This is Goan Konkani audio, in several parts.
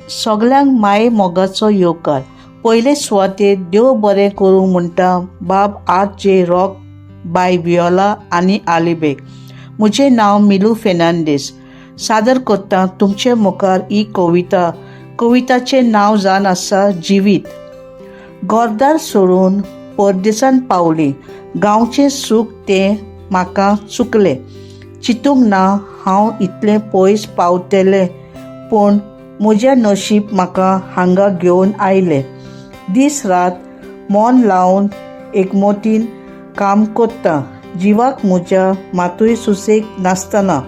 सगल्यांक माये मोगाचो येवकार. पयले सुवातेर देव बरें करूं म्हणटा बाब आर जे रॉक, बाय वियोला आनी आलिबेग. म्हजें नांव मिलू फेर्नांडीस. सादर करता तुमचे मुखार ही कविता. कविताचें नांव जावन आसा जिवीत. घरदार सोडून परदेसान पावली, गांवचें सूख तें म्हाका चुकलें. चिंतूंक ना हांव इतलें पयस पावतलें, पूण म्हजें नशीब म्हाका हांगा घेवन आयलें. दीस रात मन लावन एकमतीन काम करता, जिवाक म्हज्या मातूय सुसेग नासतना.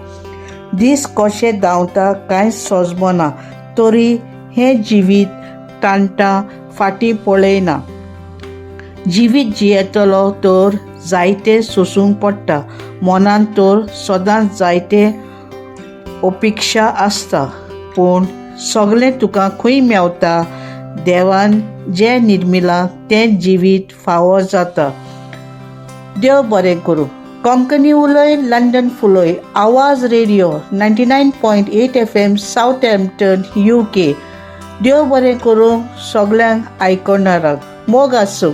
दीस कशे धांवता कांयच सोजमना, तरी हें जिवीत ताणटा, फाटीं पळयना. जिवीत जियेतलो तर जायतें सोसूंक पडटा. मनांत तर सदांच जायते अपेक्षा आसता, पूण सगळें तुका खंय मेवता? देवान जें निर्मिलां तें जिवीत फावो जाता. देव बरें करूं. कोंकणी उलय, लंडन फुलय. आवाज रेडिओ, 99.8 FM, Southampton, UK. देव बरें करूं सगल्यांक आयकणारांक. मोग आसूं.